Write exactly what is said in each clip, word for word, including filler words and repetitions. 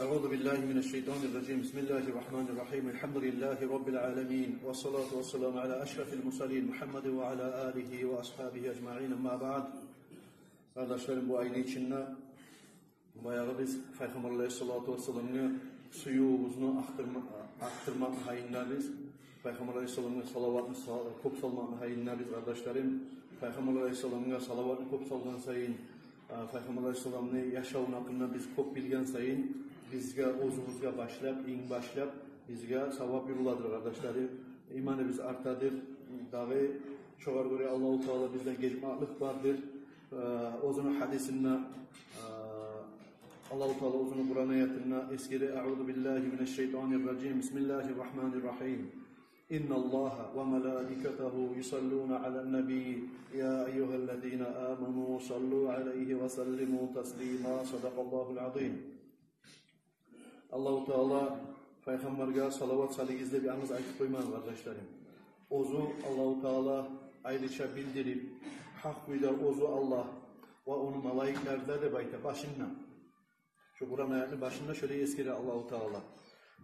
أعوذ بالله من الشيطان الرجيم. بسم الله الرحمن الرحيم. الحمد لله رب العالمين. والصلاة والسلام على أشرف المرسلين محمد وعلى آله وأصحابه أجمعين. أما بعد. Къардашларым, бу айны ичинде баягъы биз Пайхаммар алайгьиссалату вассаламгъа сюювюбюзню арттырма-, арттырмакъны гьайында биз Пайхаммар алайгьиссаламгъа салаватны са-, кёп салмакъны гьайында биз, къардашларым, Пайхаммар алайгьиссаламгъа салаватны кёп салгъан сайын, а, Пайхаммар алайгьиссаламны яшавуну гьакъында биз кёп билген сайын, бизге, оьзюбюзге башлап, инг башлап, бизге савап юрюледир, къардашларым. Иманыбыз артадыр. Дагъы шогъар гёре Аллагьу Таала бизден гечмеклик бардыр. А, оьзюню гьадисинде, а, Аллагьу Таала оьзюню Къуран аятында эсгере: أعوذ بالله من الشيطان الرجيم. بسم الله الرحمن الرحيم. إن الله وملائكته يصلون على النبي. يا أيها الذين آمنوا صلوا عليه وسلموا تسليما. صدق الله العظيم. Аллагьу Таала Пайхаммаргъа салават салыгъыз деп янгыз айтып къоймагъан, къардашларым. Оьзю Аллагьу Таала айрыча билдирип, гьакъ кюйде оьзю Аллагь ва ону малайиклери де деп айта башында. Шу Къуран аятны башында шолай эсгере Аллагьу Таала.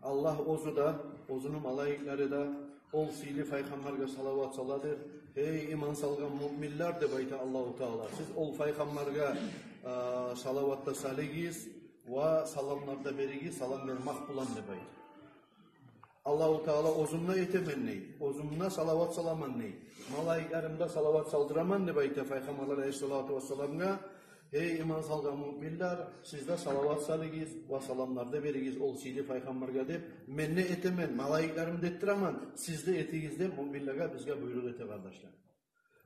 Аллагь оьзю де, оьзюню малайиклери де ол сыйлы Пайхаммаргъа салават саладыр. «Гьей, иман салгъан муъминлер», – деп айта Аллагьу Таала. «Сиз ол Пайхаммаргъа, а, салават да салыгъыз ва саламлар да беригиз, салам бермек булан», – деп айта. Аллагьу Таала: «Оьзюм де этемен, – дей, – оьзюм де салават саламан, – дей, – малайиклерим де салават салдыраман», – деп айта Пайхаммар алайгьиссалату вассаламгъа. «Гьей, иман салгъан муъминлер, сиз де салават салыгъыз ва саламлар да беригиз ол сыйлы Пайхаммаргъа», – деп, «мен де этемен, малайиклерим де этдиремен, сиз де этигиз», – деп муъминлеге, бизге буйрукъ эте, къардашлар.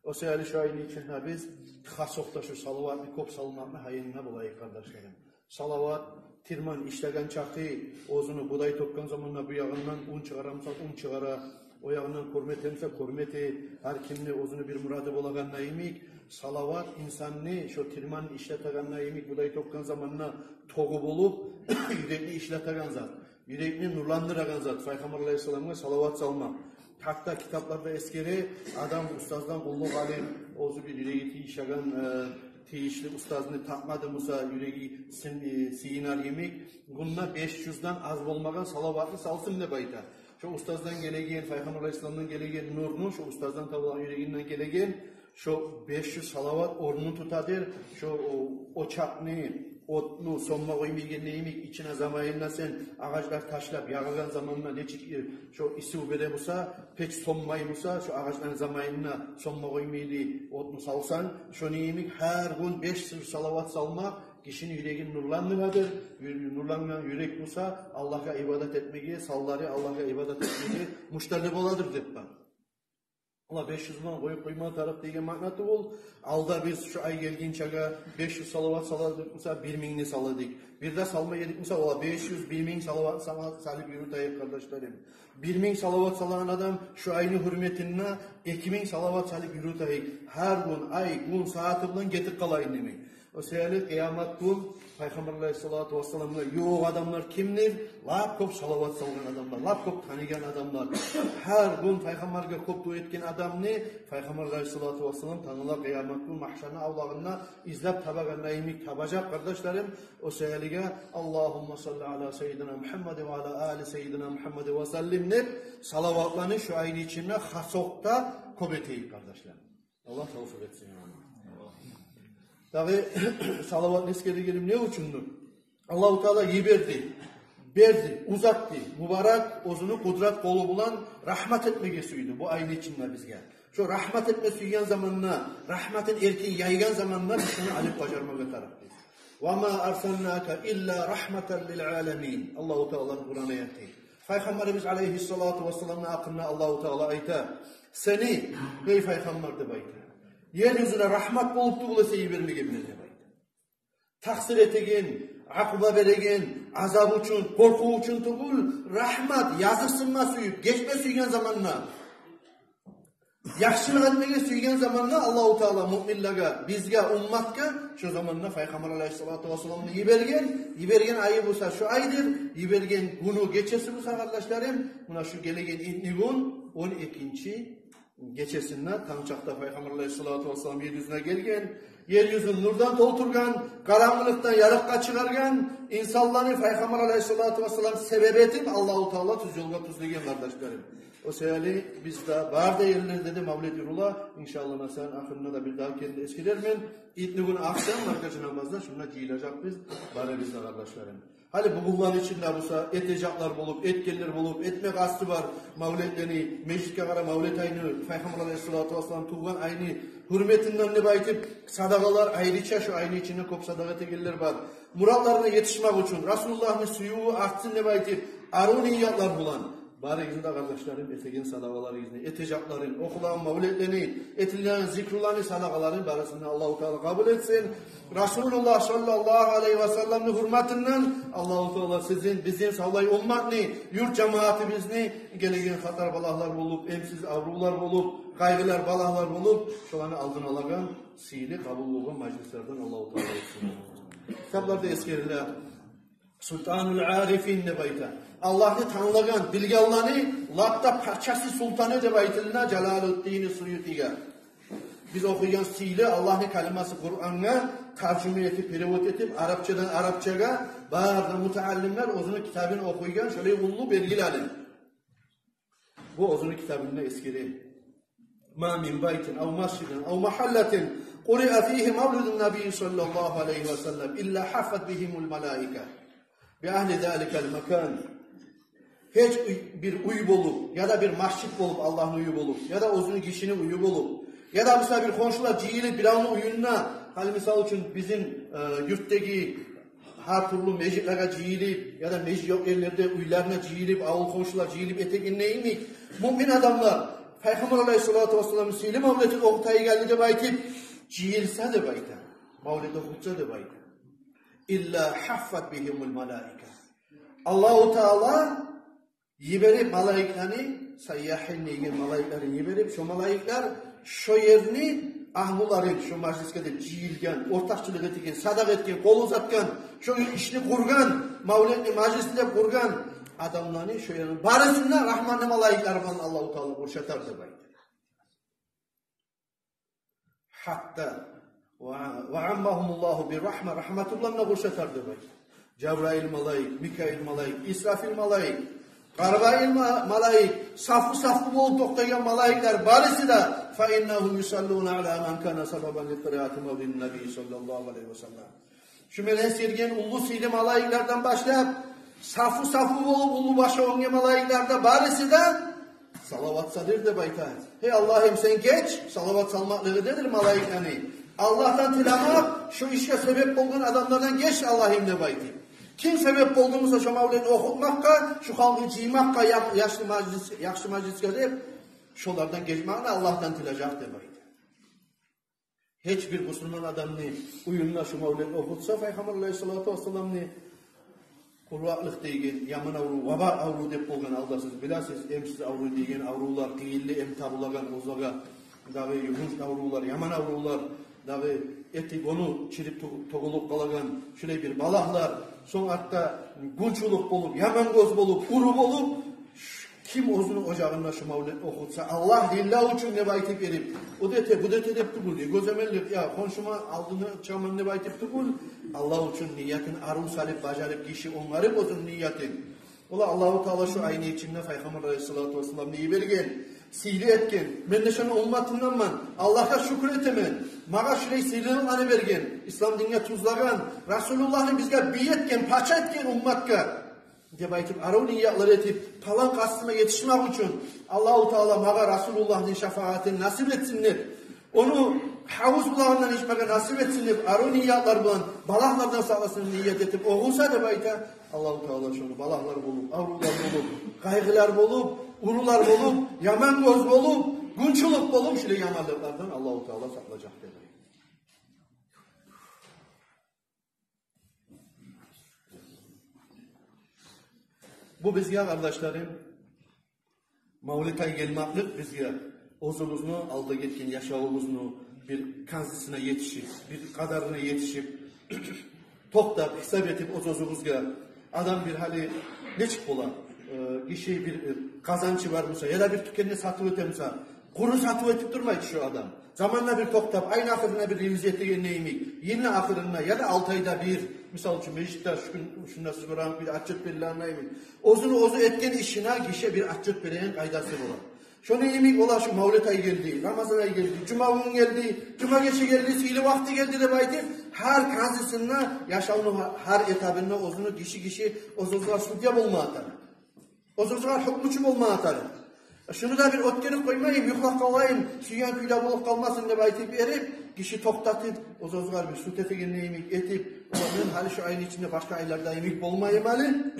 О саялы шу айны ичинде биз хасокъда шу салаватны кёп салмакъны гьайында болайыкъ, къардашларым. Салават тирмен ишлеген чакъы, оьзюню будай тёкген заманда бу ягъындан ун чыгъара буса, ун чыгъара, о ягъындан кёрме эте буса, кёрме эте, гьар кимни оьзюню бир мурады болагъанда йимик, салават инсанны шо тирмен ишлетегенде йимик, будай тёкген заманда тогъу болуп, юрекни ишлетеген зат, юрекни нурландырагъан зат Пайхаммар алайгьиссаламгъа салават салмакъ. Гьатта китапларда эсгере, адам устаздан къуллукъ алып, оьзю бир юреги тийишеген, э, тийишли устазны тапмады буса, юреги син-, э, сююнер йимик, гюнде беш юзден аз болмагъан салаватны салсын деп айта. Шо устаздан гелеген, Пайхаммар алайгьиссаламдан гелеген нурну, шо устаздан табылгъан, юрегинден гелеген, шо беш юз салават орнун тутадыр. Шо, о, очакъны отну сёнме къоймайгъан йимик, ичине заманында сен агъачлар ташлап ягъагъан заманда нечик, э, шо исив бере буса, печ сёнмей буса, шо агъачланы заманында сёнме къоймайлы отну салсанг, шону йимик гьар гюн беш юз салават салмакъ гишини юрегин нурландырадыр. Юр-, нурлангъан юрек буса Аллагьгъа ибадат этмеге, санлары Аллагьгъа ибадат этмеге муштарлы боладыр деп бар. Ола беш юз булан къоюп къойма тарыкъ деген маъна тюгюл. Алда биз шу ай гелгинчеге беш юз салават сала эдик буса, бир мингни сала эдик. Бир де салмай эдик буса, ола беш юз, бир минг салават сала-, салып юрютейик, къардашларым. Бир минг салават салагъан адам шу айны гьюрметине эки минг салават салып юрютейик. Гьар гюн, ай, гюн, сагьаты булан гетип къалайын демей. О саялы къыямат гюн Пайхаммар алайгьиссалату вассаламгъа ювукъ адамлар кимдир? Лап кёп салават салгъан адамлар, лап кёп таныгъан адамлар. Гьар гюн Пайхаммаргъа кёп дуа этген адамны Пайхаммар алайгьиссалату вассалам тангала къыямат гюн магьшарны авлагъында излеп табагъанда йимик табажакъ, къардашларым. О саялы: «Аллагьумма салли аля саййидина Мугьаммад ва аля али саййидина Мугьаммад ва саллим», – деп салаватланы шу айны ичинде хасокъда кёп этейик, къардашлар. Аллагь тавфикъ этсин, амин. Дагъы салаватны эсгерегеним не учундур? Аллагьу Таала йиберди, берди, узатды. Мубарак оьзюню къудрат къолу булан рагьмат этмеге сюйдю бу айны ичинде бизге. Шо рагьмат этме сюйген заманда, рагьматын эркин яйгъан заманда биз шуну алып бажармагъа тарыкъбыз. «Ва ма арсалнака илля рагьматан лиль аламин». Аллагьу Тааланы Къуран аяты. Пайхаммарыбыз алайгьиссалату вассаламны гьакъында Аллагьу Таала айта: «Сени, гьей Пайхаммар, – деп айта, – ер юзюне рагьмат болуп тюгюл эсе йибермегенмен», – деп айта. Такъсир этеген, акъуба береген, азап учун, къоркъув учун тюгюл, рагьмат, языкъсынма сююп, гечме сюйген заманда, яхшылыкъ этмеге сюйген заманда Аллагьу Таала муъминлеге, бизге, умматгъа, шо заманда Пайхаммар алайгьиссалату вассаламны йиберген. Йиберген айы буса шо айдыр, йиберген гюню, гечеси буса, къардашларым, муна шу гелеген итни гюн, он экинчи гечесинде, танг чакъда Пайхаммар алайгьиссалату вассалам ер юзюне гелген. Ер юзюн нурдан толтургъан, къарангылыкъдан ярыкъгъа чыгъаргъан, инсанланы Пайхаммар алайгьиссалату вассалам себеп этип, Аллагьу Таала тюз ёлгъа тюзлеген, къардашларым. О саялы бизде бар да ерлерде де мавлет юрюле. Иншаллагь, масала, ахырында да бирдагъы керен эсгерермен. Итни гюн ахшам маркачы намазда шунда жыйылажакъбыз барыбыз да, къардашларым. Гьали бу гюнлени ичинде буса этежеклер болуп, этгенлер болуп, этме къасты бар мавлетлени, межитге къара мавлет айны, Пайхаммар алайгьиссалату вассалам тувгъан айны гьюрметинден деп айтып, садагъалар, айрыча шо айны ичинде кёп садагъа этегенлер бар. Муратларына етишмек учун, Расулуллагьны сюювю артсын деп айтып, арив ниятлар булан. Барыгъызны да, къардашларым, этеген садагъаларыгъызны, этежеклерин, охулагъан мавлетлени, этилеген зикруланы, садагъаларын барысын да Аллагьу Таала къабул этсин. Расулуллагь саллаллагьу алайгьи васалламны гьюрметинден Аллагьу Таала сизин, бизин, савлай умматны, юрт жамаатыбызны гелеген хатар-балагьлар болуп, эмсиз аврувлар болуп, къайгъылар, балагьлар болуп, шоланы алдын алагъан сыйлы къабул болгъан мажлислерден Аллагьу Таала этсин. Китапларда эсгериле. Султанул арифин деп айта. Аллагьны танылагъан, билгенлени лап да пачасы, султаны деп айтылына Жалалуддин Суютиге. Биз охуйгъан сыйлы Аллагьны каламы Къурангъа таржума этип, перевод этип, арапчадан арапчагъа бары да мутааллимлер оьзюню китабын охуйгъан шолай уллу белгили алим. Бу оьзюню китабында эсгере: «Ма мин байтин ав масжидин ав магьаллатин къуриа фигьи мавлидун набий саллаллагьу алайгьи васаллам илла гьаффат бигьимул малаика би агьли заликал макан». Гьеч уьй, бир уьй болуп, яда бир масжид болуп, Аллагьны уьюю болуп, яда оьзюню гишини уьюю болуп, яда буса бир хоншулар жыйылып биревню уьюнде, гьали мисал учун бизин, э, юртдагъы гьар тюрлю межитлеге жыйылып, яда межит ёкъ ерлерде уьйлерине жыйылып, авул хоншулар жыйылып этегенде йимик, муъмин адамлар Пайхаммар алайгьиссалату вассаламны сыйлы мавлетин охутайыкъ гьали деп айтып жыйылса деп айта, мавлет охутса деп айта. Илла гьаффат бигьимул малаика. Аллагьу Таала йиберип малайиклени, сайяхин деген малайиклени йиберип, шо малайиклер шо ерни агьлуларын, шо мажлисге деп жыйылгъан, ортакъчылыкъ этген, садагъа этген, къол узатгъан, шо ишни къургъан, мавлетни мажлисни деп къургъан адамланы, шо ерни барысын да Рагьманны малайиклери булан Аллагьу Таала къуршатар деп айта. Гьатта ва, ва аммагьумуллагьу бир рагьма, рагьматуллагьны къуршатар деп айта. Жабраил малайик, Микаил малайик, Исрафил малайик, Къарабаил ма-, малайик, сафу-сафу болуп токътайгъан малайиклер барысы да, фа иннагьум юсаллуна ала ман кана сабабан ли къираати мавлидин набий саллаллагьу алайгьи васаллам. Шу мен эсгерген уллу сыйлы малайиклерден башлап, сафу-сафу болуп уллу башы оьнге малайиклер де барысы да салават салыр деп айта. Гьей Аллагьым, сен геч, салават салмакълыгъы дедир малайиклени. Аллагьдан тилемек, шу ишге себеп болгъан адамлардан геч, Аллагьым, деп айта. Ким себеп болду буса шу мавлет охутмакъгъа, шу халкъны жыймакъгъа, я-, яхшы мажлис, яхшы мажлисге деп, шолардан гечмекни Аллагьдан тилежек деп айта. Гьеч бир бусурман адамны уьюнде шу мавлет охутса, Пайхаммар алайгьиссалату вассаламны, къуракълыкъ деген яман аврув, ваба аврув деп болгъан, алда сиз билесиз, эмсиз аврув деген аврувлар, къыйынлы эм табулагъан, озагъа дагъы юхунч аврувлар, яман аврувлар, дагъы эти-къону чирип тё-, тёгюлюп къалагъан шулай бир балагьлар, сонг артда гюнчюлюк болуп, яман гёз болуп, уру болуп, ш-, ким оьзюню ожагъында шу мавлет охутса, Аллагь лиллагь учун деп айтып берип, о да эте, бу да эте деп тюгюл, гёземеллик, я хоншуму алдына чыгъаман деп айтып тюгюл, Аллагь учун ниятын арив салып, бажарып, гиши онгарып оьзюню ниятын. Ола Аллагьу Таала шу айны ичинде Пайхаммар алайгьиссалату вассаламны йиберген, сыйлы этген. Мен де шону умматынданман. Аллагьгъа шюкюр этемен. Магъа шулай сыйлылыкъланы берген, ислам динге тюзлеген, Расулуллагьны бизге бий этген, пача этген умматгъа деп айтып, арив ниятлар этип, палан къастыма етишмек учун Аллагьу Таала магъа Расулуллагьны шафагьатын насип этсин деп, ону гьавуз булагъындан ичмеге насип этсин деп, арив ниятлар булан, балагьлардан сакъласын ният этип охуса деп айта, Аллагьу Таала шону балагьлар болуп, аврувлар болуп, къайгъылар болуп, урулар болуп, яман гёз болуп, гюнчюлюк болуп, шулай яманлыкълардан Аллагьу Таала сакълажакъ деп айта. Бу бизге, къардашларым, мавлет ай гелмеклик бизге оьзюбюзню алда гетген яшавубузну бир канзисине етишип, бир къадарына етишип, токътап, гьисап этип оьз-оьзюбюзге, адам бир гьали нечик бола, э, гиши бир, э, къазанчы бар буса, яда бир тюкенде сатыв эте буса, Къуру сатыв этип турмай чы шо адам. Заманда бир токътап, айны ахырына бир ревизия этегенде йимик, йылны ахырына яда алты айда бир, мисал учун, межитде шу гюн, шунда сиз гёрген кюйде отчёт берилегенде йимик, оьзюню оьзю этген ишине гиши бир отчёт береген къайдасы бола. Шону йимик, олар шу мавлет ай гелди, Рамазан ай гелди, жума гюн гелди, жума гече гелди, сыйлы вакъти гелди деп айтып, гьар къазисинде, яшавну гьар этабында оьзюню гиши, гиши оьз-оьзюне судья болма тарыкъ. Оьз-оьзюне гьукмучу болма тарыкъ. Шуну да бир оьтгерип къоймайым, юхлап къалайым, сюйген кюйде болуп къалмасын деп айтып берип, гиши токътатып, оьз-оьзюне бир суд этегенде йимик этип, олар: «Мен гьали шу айны ичинде башгъа айларда йимик болмайым гьали.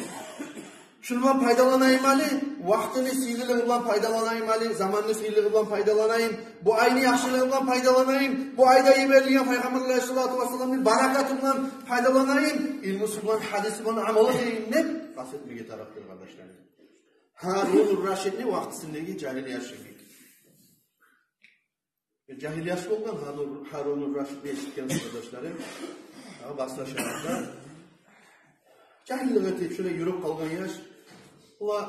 Шундан пайдаланайым гьали, вакътини сыйлылыгъы булан пайдаланайым гьали, заманны сыйлылыгъы булан пайдаланайым, бу айны яхшылыгъы булан пайдаланайым, бу айда йиберилген Пайхаммар алайгьиссалату вассаламны баракаты булан пайдаланайым, илмусу булан, гьадиси булан амал этейим», – деп къаст этмеге тарыкъдыр, къардашларым. Гьарун ар-Рашидни вакътисиндеги жагьил яш йимик. Жагьил яш болгъан Гьарун, Гьарун ар-Рашидни эшитген, къардашларым. Агъа, Басра шагьарда жагьиллик этип, шолай юрюп къалгъан яш. Олар,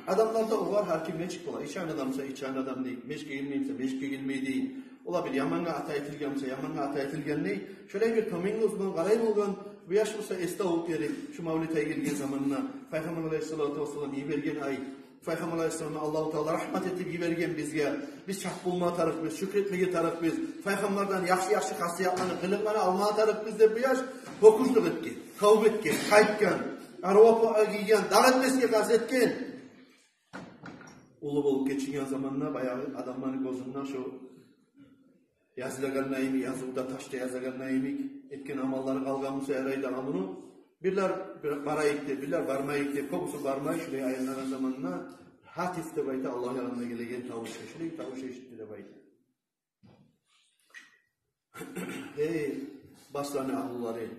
адамлар да олар гьар ким нечик бола. Ичеген адам буса, ичеген адам дей. Межитге гелмей буса, межитге гелмей дей. Олар бир ямангъа ат айтылгъан буса, ямангъа ат айтылгъан дей. Шолай бир томинг оьзюне къарай болгъан. Бу яш буса эс тавуп берип, шу мавлет ай гелген заманда, Пайхаммар алайгьиссалату вассалам йиберген ай, Пайхаммар алайгьиссаламны Аллагьу Таала рагьмат этип йиберген бизге. Биз шат болма тарыкъбыз, шюкюр этмеге тарыкъбыз. Пайхаммардан яхшы-яхшы хасиятланы, къылыкъланы алма тарыкъбыз деп бу яш гьёкюнчлюк этген, тавба этген, къайтгъан, арив опуракъ гийген, дагъы этмесге къаст этген. Уллу болуп гечинген заманда баягъы адамланы гёзюнде шо язылагъанда йимик, язывда ташда язагъанда йимик, этген амаллары къалгъан буса ярайды, амалын. Бирлер бир барайыкъ деп, бирлер бармайыкъ деп, кёбюсю бармай, шулай айланагъан заманда гьатиф деп айта, Аллагь янындан гелеген тавушгъа, шулай тавуш эшитди деп айта. Гьей, Басраны агьлулары,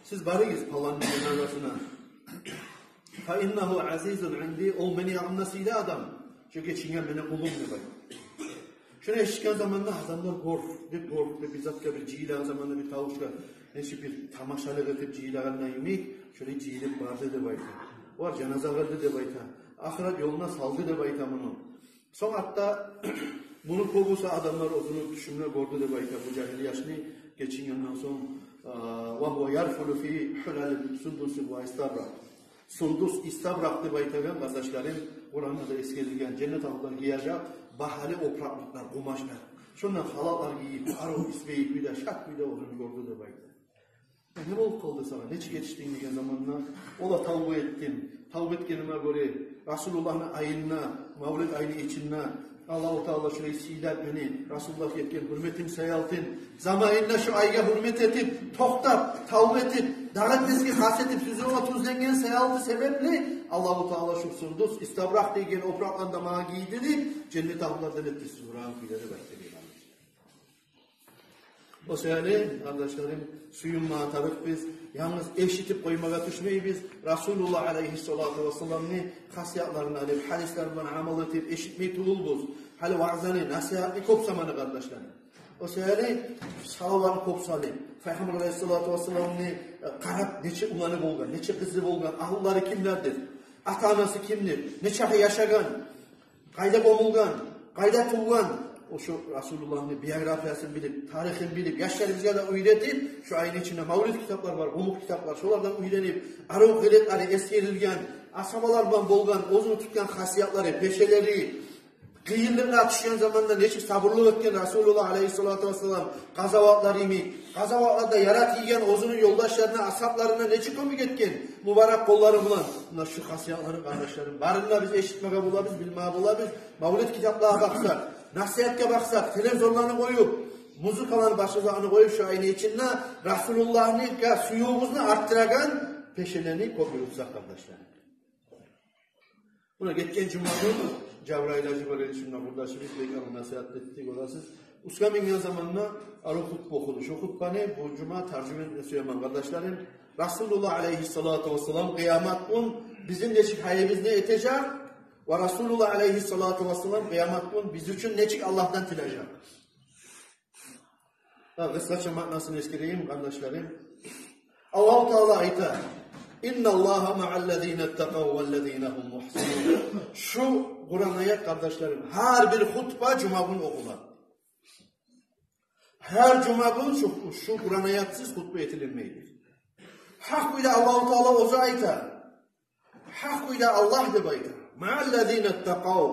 сиз барыгъыз паланны жаназасына. Фа иннагьу азизун инди, ол мени янымда сыйлы адам. Шо гечинген мени къулум деп айта. Шону эшитген заманда адамлар гёрдю, гёрдю, бир затгъа бир жыйылагъан заманда, бир тавушгъа, нечик бир тамашалыкъ этип жыйылагъанда йимик, шолай жыйылып барды деп айта. Олар жаназа къылды деп айта. Ахырат ёлуна салды деп айта муну. Сонг гьатта муну кёбюсю адамлар оьзюню тюшюнде гёрдю деп айта бу жагьил яшны гечингенден сонг. А, ва гьува ярфулу фи гьулали сундуси ва истабракъ. Сундус, истабракъ деп айтагъан, къардашларым, Къуранда да эсгерилген, женнет агьлулар гиежек багьалы опуракълар, къумачлар. Шондан халатлар гийип, арив, исбайы кюйде, шат кюйде оьзюн гёрдю деп айта. «Э, не болуп къалды сагъа? Нечик етишдинг?» – деген заманда, о да: «Тавба этдим. Тавба этгениме гёре, Расулуллагьны айында, мавлет айны ичинде Аллагьу Таала шулай сыйлап мени, Расулуллагьгъа этген гьюрметим саялы, заманында шу айгъа гьюрмет этип, токътап, тавба этип, дагъы этмесге къаст этип, сюзюгюне тюзленген саялы себепли, Аллагьу Таала шу сундус, истабракъ деген опуракъланы да магъа гийдирип, женнет агьлулардан этди, сюйген кюйде», – деп айтды Пайхаммар. О саялы, къардашларым, сююнме тарыкъбыз, янгыз эшитип къоймагъа тюшмейбиз. Расулуллагь алайгьиссалату вассаламны хасиятларын алып, гьадислер булан амал этип эшитмей тюгюлбюз. Гьали ваъзаны, насигьатны кёп заманы, къардашларым. О саялы салавланы кёп салып, Пайхаммар алайгьиссалату вассаламны, э, къарап, нече уланы болгъан, нече къызы болгъан, агьлулары кимлердир, ата-анасы кимдир, нечакъы яшагъан, къайда гёмюлген, къайда тувгъан, о шо Расулуллагьны биографиясын билип, тарихин билип, яшларыбызгъа да уьйретип, шо айны ичинде мавлид китаплар бар, къумукъ китаплар, шолардан уьйренип, арив къылыкълары эсгерилген, асгьабалар булан болгъан, оьзюню тутгъан хасиятлары, пешелери, къыйынлыкъгъа тюшген заманда нечик сабурлукъ этген Расулуллагь алайгьиссалату вассалам, къазаватлар йимик, къазаватларда яра тийген оьзюню ёлдашларына, асгьабларына нечик кёмек этген мубарак къоллары булан. Муна шу хасиятланы, къардашларым, барын да биз эшитмеге болабыз, билмеге болабыз. Мавлид китаплагъа бакъсакъ, насигьатгъа бакъсакъ, телевизорланы къоюп, музыкаланы, башгъа затланы къоюп, шу айны ичинде Расулуллагьны сюювюбюзню артдырагъан пешелени кёп юрютсек, къардашларым. Муна гетген жума гюн Жабрайыл гьажи бар эди, шунда къурдашыбыз, бек арив насигьат этди, гёресиз. Уьстге минген заманда арив хутба охуду. Шо хутбаны бу жума таржума этме сюемен, къардашларым. Расулуллагь алайгьиссалату вассалам къыямат гюн бизин нечик гьайыбызны этежек, ва Расулуллагь алайгьиссалату вассалам къыямат гюн биз учун нечик Аллагьдан тилежек. Гьа, къысгъача маънасын эсгерейим, къардашларым. Аллагьу Таала айта: «Инналлагьа маъаллазина ттакъав валлазина гьум мугьсинун». Шу Къуран аят, къардашларым, гьар бир хутба жума гюн охула. Гьар жума гюн шу, шу Къуран аятсыз хутба этилинмейди. Гьакъ кюйде Аллагьу Таала оьзю айта. Гьакъ кюйде Аллагь деп айта. «Маъаллазина ттакъав».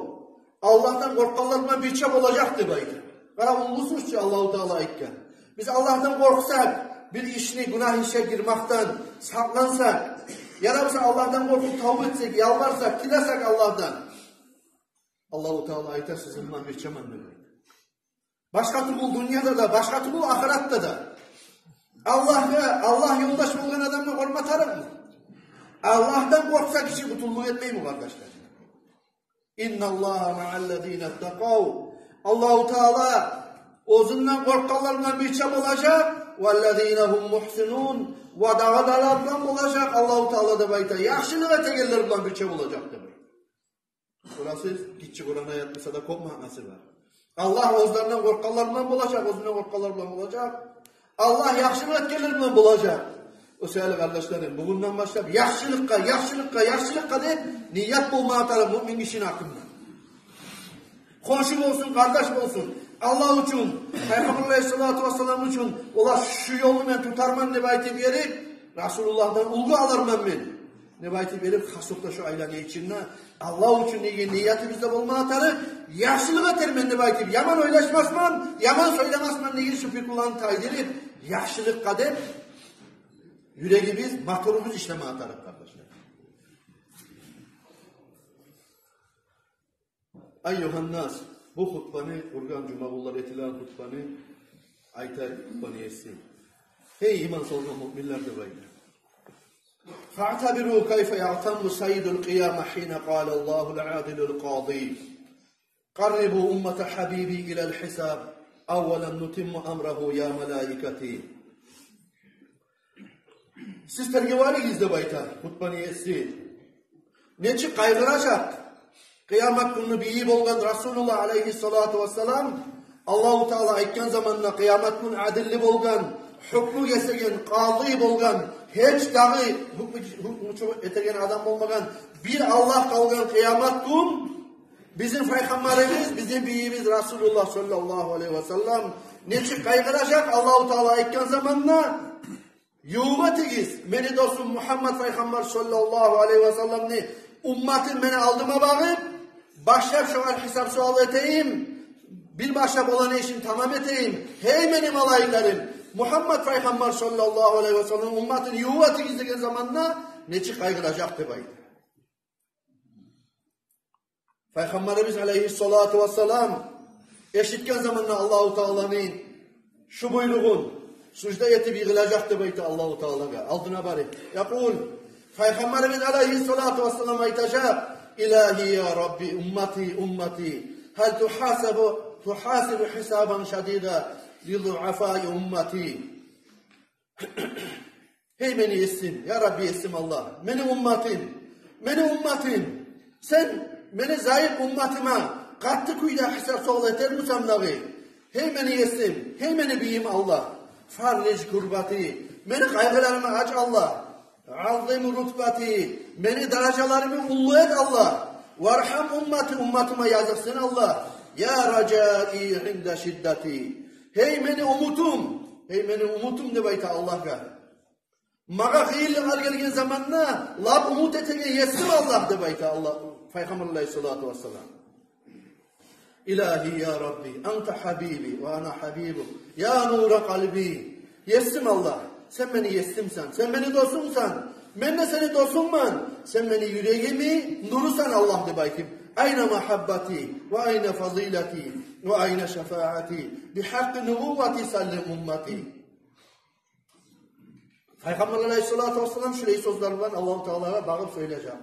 Аллагьдан къоркъгъанлар булан бирче болажакъ деп айта. Къара, уллусуз чу Аллагьу Таала айтгъан. Биз Аллагьдан къоркъсакъ, бир ишни, гюнагь ишге гирмекден сакълансакъ, яда буса Аллагьдан къоркъуп тавба этсек, ялбарсакъ, тилесек Аллагьдан, Аллагьу Таала айта: «Сизин булан бирчемен», — деп айта. Башгъа тюгюл дюньяда да, башгъа тюгюл ахыратда да. Аллагьгъа, Аллагь ёлдаш болгъан адамны къоркъма тарыкъмы? Аллагьдан къоркъса, киши къутуллукъ этмейми, къардашлар? «Инналлагьа маъаллазина ттакъав». Аллагьу Таала оьзюнден къоркъгъанлар булан бирче болажакъ. «Валлазина гьум мугьсинун». Ва дагъы да олар булан болажакъ Аллагьу Таала деп айта. Яхшылыкъ этегенлер булан бирче болажакъ деп айта. Шурасы гиччи Къуран аят буса да, кёп маънасы бар. Аллагь оьзлеринден къоркъгъанлар булан болажакъ, оьзюнден къоркъгъанлар булан болажакъ. Аллагь яхшылыкъ этгенлер булан болажакъ. О саялы, къардашларым, бугюнден башлап яхшылыкъгъа, яхшылыкъгъа, яхшылыкъгъа деп ният болма тарыкъ муъмин кишини гьакъында. Хоншу болсун, къардаш болсун, Аллагь учун, Пайхаммар алайгьиссалату вассалам учун, олар шу ёлну мен тутарман деп айтып берип, Расулуллагьдан уьлгю аларман мен деп айтып берип, хасокъда шу айланы ичинде Аллагь учун деген ниятыбызда болма тарыкъ, яхшылыкъ этермен деп айтып, яман ойлашмасман, яман сёйлемесмен деген шу пикруланы тайдырып, яхшылыкъгъа деп юрегибиз, моторубуз ишлеме тарыкъ, къардашлар. Айюгьаннас, бу хутбаны, ургъан жумагюнлер этилген хутбаны, айта хутбаны эшитсин. Гьей, иман салгъан муъминлер, деп айта. Фаътабиру кайфа яътамму саййидул къияма гьина къала Аллагьул адилул къади: къаррибу уммата гьабиби илал гьисаб, аввалан нутимму амрагьу я малаикати. Сиз тергев алыгъыз, деп айта хутбаны эшитсин. Нечик къайгъыражакъ къыямат гюнню бийи болгъан Расулуллагь алайгьиссалату вассалам, Аллагьу Таала айтгъан заманда, къыямат гюн адилли болгъан, гьукму гесеген, къади болгъан, гьеч дагъы гьукму, гьукмучу этеген адам болмагъан бир Аллагь къалгъан къыямат гюн, бизин Пайхаммарыбыз, бизин бийибиз Расулуллагь саллаллагьу алайгьи васаллам нечик къайгъыражакъ Аллагьу Таала айтгъан заманда: «Ювукъ этигиз мени досум Мугьаммат Пайхаммар саллаллагьу алайгьи васалламны умматын мени алдыма багъып, башлап шогъар гьисап-суал этейим, бир башлап оланы ишин тамам этейим. Гьей мени малайиклерим, Мугьаммат Пайхаммар саллаллагьу алайгьи васалламны умматын ювукъ этигиз», — деген заманда нечик къайгъыражакъ деп айта. Пайхаммарыбыз алайгьиссалату вассалам эшитген заманда Аллагьу Тааланы шу буйругъун, сужда этип йыгъылажакъ деп айта Аллагьу Таалагъа, алдына барып. Якъул, Пайхаммарыбыз алайгьиссалату вассалам айтажакъ: «Илагьи, я Рабби, уммати, уммати, гьал тухасабу, тухасибу гьисабан шадидан ли дуафаи уммати». Гьей мени Есим, я Рабби, Есим Аллагь, мени умматым, мени умматым, сен мени зайып умматыма къатты кюйде гьисап-суал этермисен дагъы? Гьей мени Есим, гьей мени бийим Аллагь, фарриж курбати, мени къайгъыларымны ач, Аллагь, азим рутбати, мени даражаларымны уллу эт, Аллагь, варгьам уммати, умматыма языкъсын, Аллагь, я ражаи инда шиддати. Гьей мени умутум, гьей мени умутум деп айта Аллагьгъа. Магъа къыйынлыкълар гелген заманда лап умут этеген Есим Аллагь деп айта Аллагь, Пайхаммар алайгьиссалату вассалам. Илагьи, я Рабби, анта гьабиби ва ана гьабибук, я нура къалби. Есим Аллагь, сен мени Есимсен, сен мени досумсан, мен де сени досунгман, сен мени юрегимни нурусан, Аллагь, деп айтып. Айна магьаббати ва айна фазилати ва айна шафаати, бигьакъкъи нубуввати саллим уммати. Пайхаммар алайгьиссалату вассалам шулай сёзлер булан Аллагьу Таалагъа багъып сёйлежек.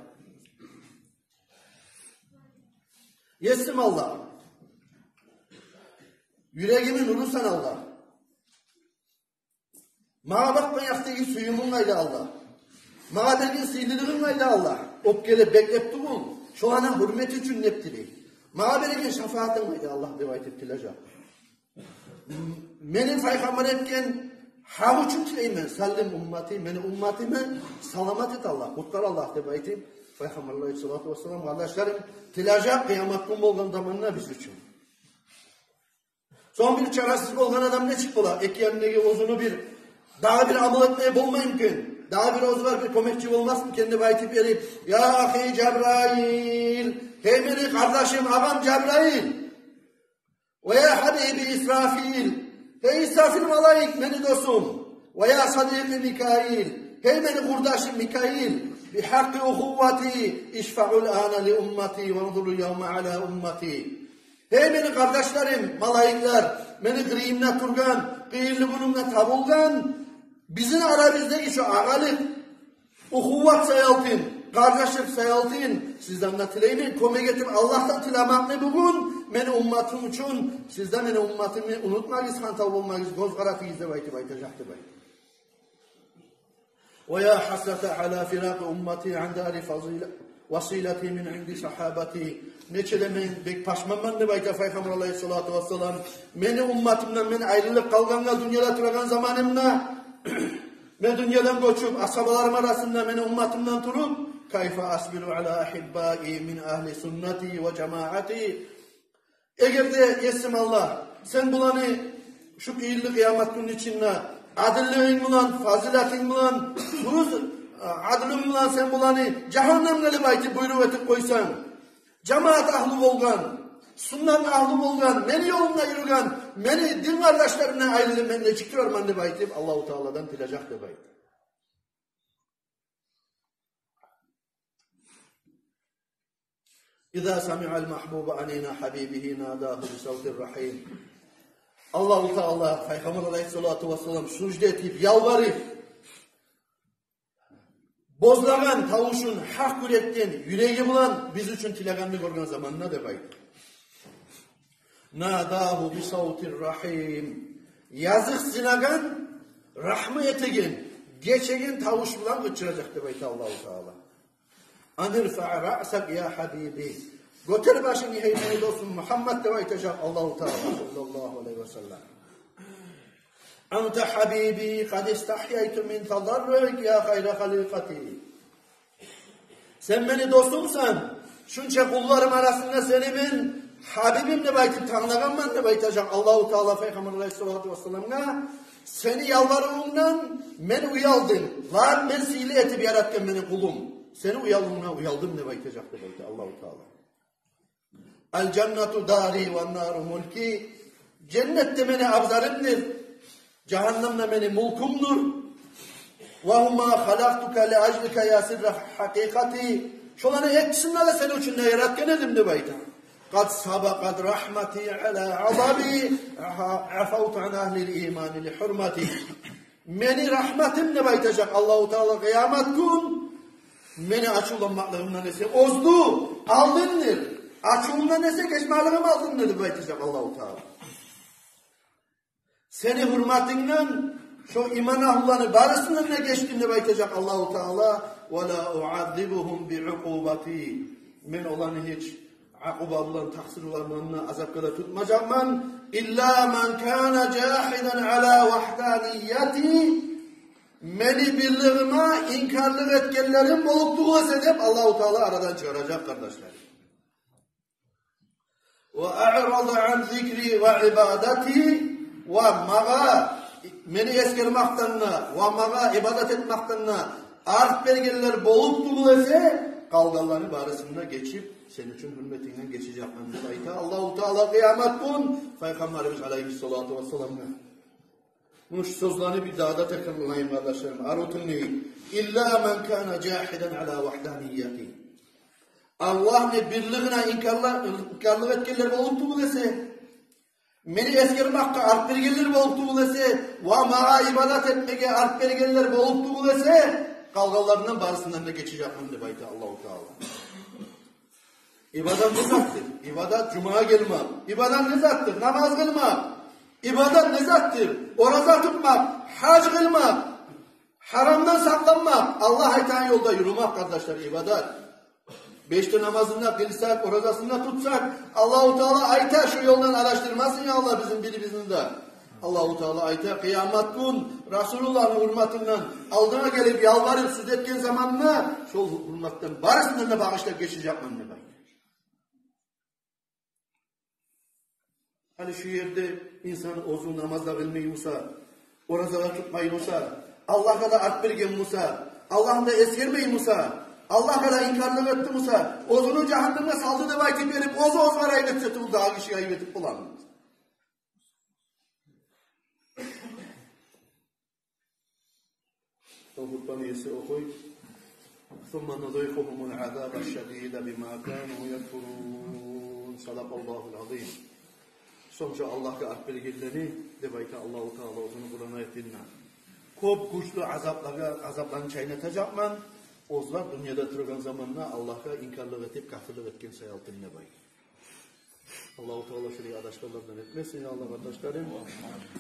Есим Аллагь, юрегимни нурусан, Аллагь. Магъа бакъгъан якъдагъы сююмюнг къайда, Аллагь? Магъа берген сыйлылыгъынг къайда, Аллагь? Оьпкелеп, беклеп тюгюл, шоланы гьюрмети учун деп тилей. Магъа берген шафаатынг къайда, Аллагь, деп айтып тилежек. Мени пайхаммар этген Гьакъ учун тилеймен: «Саллим уммати», мени умматымны саламат эт, Аллагь, къутгъар, Аллагь, деп айтып, Пайхаммар алайгьиссалату вассалам, къардашларым, тилежек къыямат гюн болгъан заманда биз учун. Сонг бир чарасыз болгъан адам нечик бола? Эки янындагъы оьзюню бир, дагъы бир амал этмеге болмаймы экен, дагъы бир оьзюне бир кёмекчи болмасмы экен деп айтып берип: «Я ахи Жабраил, гьей мени къардашым, агъам Жабраил, ва я хабиби Исрафил, гьей Исрафил малайик, мени досум, ва я садикъи Микаил, гьей мени къурдашым Микаил, бигьакъкъи ухуввати ишфаъул ана ли уммати ванзурул явма ала уммати». Гьей мени къардашларым, малайиклер, мени къырыйымда тургъан, къыйынлы гюнюмде табулгъан, бизин арабызда шу агъалыкъ, ухувват саялтын, къардашлыкъ саялтын сизден де тилеймен, кёмек этип Аллагьдан тилемекни бугюн мени умматым учун. Сиз де мени умматымны унутмагъыз, хантав болмагъыз, гёз къаратыгъыз деп айтып айтажакъ деп айта. «Ва я хасрата ала фиракъи уммати ан дари фазила-, василати мин инди сахабати». Нече де мен бек пашманман деп айта Пайхаммар алайгьиссалату вассалам, мени умматымдан мен айрылып къалгъангъа дюньяда турагъан заманымда, мен дюньядан гёчюп, асгьабаларым арасында мени умматымдан туруп, «кайфа асбиру ала ахиббаи мин агьли суннати ва жамаати». Эгер де, Есим Аллагь, сен буланы шу къыйынлы къыямат гюнню ичинде адиллигинг булан, фазилатынг булан, уруз, а, адлунг булан сен буланы жагьаннемге деп айтып буйрукъ этип къойсанг, жамаат агьлу болгъан, суннат агьлу болгъан, мени ёлумда юрюген, мени дин къардашларымдан айрылып мен нечик турарман деп айтып, Аллагьу Тааладан тилежек деп айта. «Иза самиъал магьбубу анина хьабибигьи надагьу бисавтир рахьим». Аллагьу Таала Пайхаммар алайгьиссалату вассалам сужда этип, ялбарып, бозлагъан тавушун гьакъ юрекден, юреги булан биз учун тилегенни гёрген заманда деп айта. «Надагьу бисавтир рахьим». Языкъсынагъан, рагьму этеген, гечеген тавуш булан къычыражакъ деп айта Аллагьу Таала. «Ан ирфаъ раъсак я хьабиби». Гётер башынг, гьей мени досум Мугьаммад, деп айтажакъ Аллагьу Таала, саллаллагьу алайгьи ва саллам. «Анта хьабиби, къад истахьяйту мин тадарруик я хайра халикъати». Сен мени досумсан, шунча къулларым арасында сени мен хьабибим деп айтып танглагъанман деп айтажакъ Аллагьу Таала Пайхаммар алайгьиссалату вассаламгъа. Сени ялбарывунгдан мен уялдым. Лап мен сыйлы этип яратгъан мени къулум. Сени уялывунгдан уялдым деп айтажакъ деп айта Аллагьу Таала. «Ал жаннату дари ван нару мулки». Женнет де мени абзарымдыр, жагьаннам да мени мулкумдур. «Ва гьума халакътука ли ажлика я сирра хьакъикъати». Шоланы экисин де сени учун да яратгъан эдим деп айта. «Къад сабакъат рахьмати ала гъадаби, афавту ан агьлил имани ли хьурмати». Мени рагьматым деп айтажакъ Аллагьу Таала къыямат гюн, мени ачувланмакълыгъымдан эсе озду, алдындыр. Ачувумдан эсе гечмеклигим алдындыр деп айтажакъ Аллагьу Таала. Сени гьюрметингден шо иман агьлуланы барысындан да гечдим деп айтажакъ Аллагьу Таала. «Ва ла уаззибугьум би укъубати». Мен оланы гьеч акъуба булан, такъсыр булан, мунда азапгъа да тутмажакъман. «Илла ман кана жагьидан ала вагьданияти». Мени бирлигиме инкарлыкъ этгенлерим болуп тюгюл эсе деп Аллагьу Таала арадан чыгъаражакъ, къардашлар. «Ва аърада ан зикри ва ибадати», ва магъа, мени эсгермекден де, ва магъа ибадат этмекден де арт бергенлер болуп тюгюл эсе, къалгъанланы барысын да гечип, сени учун гьюрметингден гечежекмен деп айта Аллагьу Таала къыямат гюн Пайхаммарыбыз алайгьиссалату вассаламгъа. Муну шу сёзлени бир дагъы да такрарлайым, къардашларым, арив тынглайым. «Илла ман кана жагьидан ала вагьданияти». Аллагьны бирлигине инкарла-, инкарлыкъ этгенлер болуп тюгюл эсе, мени эсгермекге арт бергенлер болуп тюгюл эсе, ва магъа ибадат этмеге арт бергенлер болуп тюгюл эсе, къалгъанларындан барысындан да гечежекмен деп айта Аллагьу Таала. Ибадат не затдыр? Ибадат жумагъа гелмек. Ибадат не затдыр? Намаз къылмакъ. Ибадат не затдыр? Ораза тутмакъ, гьаж къылмакъ, гьарамдан сакъланмакъ, Аллагь айтагъан ёлда юрюмек, къардашлар, ибадат. Беш де намазын да къылсакъ, оразасын да тутсакъ, Аллагьу Таала айта, шо ёлдан адашдырмасын, я Аллагь, бизин бир-бирибизни де. Аллагьу Таала айта, къыямат гюн Расулуллагьны гьюрметинден алдына гелип, ялбарып, сюд этген заманда, шол гьюрметден барысындан да багъышлап гечежекмен деп айта. Гьали шу ерде инсан оьзю намаз да къылмай буса, ораза да тутмай буса, Аллагьгъа да арт берген буса, Аллагьны да эсгермей буса, Аллагьгъа да инкарлыкъ этди буса, оьзюню жагьаннемге салды деп айтып берип, оьзю оьзюне айып этсе тюгюл, дагъы гишиге айып этип боламы? О хутбаны эсе охуй: «Сумма нузикъугьумул азаба шшадида бима кану якфурун». Садакъаллагьул азим. Сонг шо Аллагьгъа арт бергенлени, деп айта Аллагьу Таала оьзюню Къуран аятында, кёп гючлю азаплагъа, азапланы чайнатажакъман, оьзлер дюньяда тургъан заманда Аллагьгъа инкарлыкъ этип, капурлукъ этген саялы деп айта. Аллагьу Таала шолай адашгъанлардан этмесин, я Аллагь, къардашларым.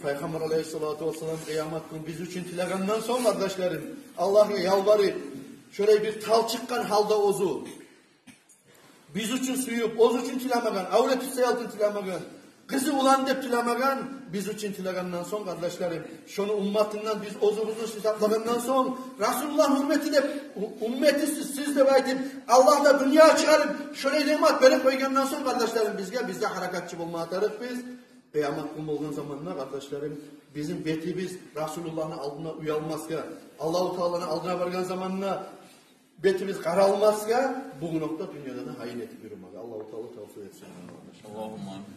Пайхаммар алайгьиссалату вассалам къыямат гюн биз учун тилегенден сонг, къардашларым, Аллагьгъа ялбарып, шолай бир талчыкъгъан гьалда оьзю, биз учун сююп, оьзю учун тилемеген, авлети саялы тилемеген, къызы улан деп тилемеген, биз учун тилегенден сонг, къардашларым, шону умматындан биз оьзюбюзню гьисаплагъандан сонг, Расулуллагьны гьюрмети деп, у-, умметисиз сиз деп айтып, Аллагь да дюньягъа чыгъарып, шолай ниъмат берип къойгъандан сонг, къардашларым, бизге, биз де гьаракатчы болма тарыкъбыз. Къыямат гюн болгъан заманда, къардашларым, бизин бетибиз Расулуллагьны алдына уялмасгъа, Аллагьу Тааланы алдына баргъан заманда бетибиз къаралмасгъа, бугюн окъда дюньяда да гьайын этип юрюмеге Аллагьу Таала тавфикъ этсин, къардашлар. Аллагьумма амин.